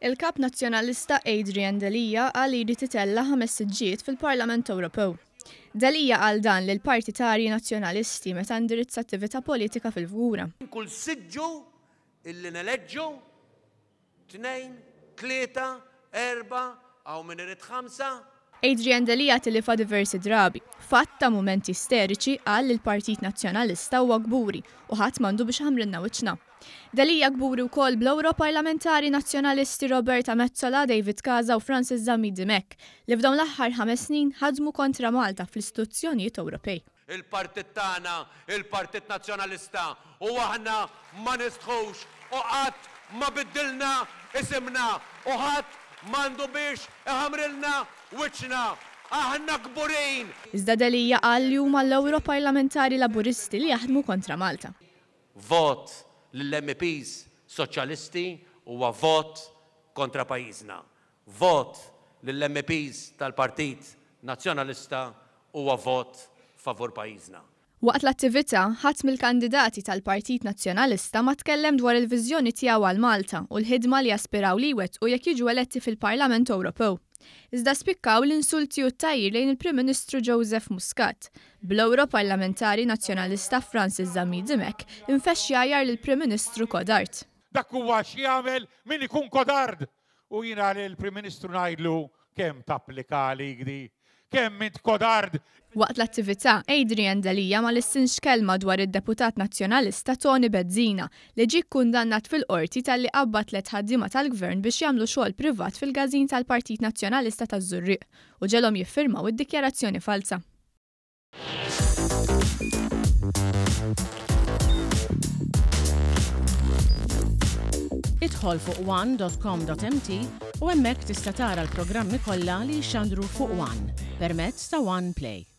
Il-Kap Nazzjonalista Adrian Delia qal li jrid itella' ħames siġġijiet fil-Parlament Ewropew. Delia qal dan lill-partitarji Nazzjonalisti meta indirizza attività politika fil-Fgura. Kull siġġu illi neleġġu, tnejn, tlieta, erbgħa, hawn min irid ħamsa. Adrian Delia tilifha diversi drabi. F'għadd ta' mumenti isteriċi qal li l-Partit Nazzjonalista huwa kburi u ħadd m'għandu biex iħammrilna wiċċna. Delia kburi wkoll bl-Ewroparlamentari Nazzjonalisti Roberta Metsola, David Casa u Francis Zammit Dimech li f'dawn l-aħħar ħames snin ħadmu kontra Malta fl-istituzzjonijiet Ewropej. Il-partit tagħna, il-Partit Nazzjonalista, u aħna ma nistħux u qatt ma biddilna isimna u ħadd m'għandu biex iħammrilna wiċċna. Aħna kburin! Iżda Delia qal li huma l-Ewroparlamentari Laburisti li jaħdmu kontra Malta. Vot lill-MEPs Soċjalisti huwa vot kontra pajjiżna. Vot lill-MEPs tal-Partit Nazzjonalista huwa vot favur pajjiżna. Waqt l-attività, ħadd mill-kandidati tal-Partit Nazzjonalista ma tkellem dwar il-viżjoni tiegħu għal Malta u l-ħidma li jaspiraw li jwettqu jekk jiġu eletti fil-Parlament Ewropew. Iżda spikkaw l-insulti u t-tgħajjir lejn il-Prim Ministru Joseph Muscat, bl-Ewro Parlamentari Nazzjonalista Francis Zammit Dimech infexx jgħajjar lill-Prim Ministru kodard. Dak huwa x'jagħmel min ikun kodard! U jiena lill-Prim Ministru ngħidlu kemm tapplika għalik di, kemm int kodard! Waqt l-attività, Adrian Delia ma lissinx kelma dwar id-deputat Nazzjonalista Toni Bezzina li ġie kkundannat fil-Qorti talli qabbad tlett ħaddiema tal-Gvern biex jagħmlu xogħol privat fil-każin tal-Partit Nazzjonalista taż-Żurrieq u ġegħlhom jiffirmaw id-dikjarazzjoni falza. Idħol fuq one.com.mt u hemmhekk tista' tara l-programmi kollha li jixxandru fuq One permezz ta' One Play.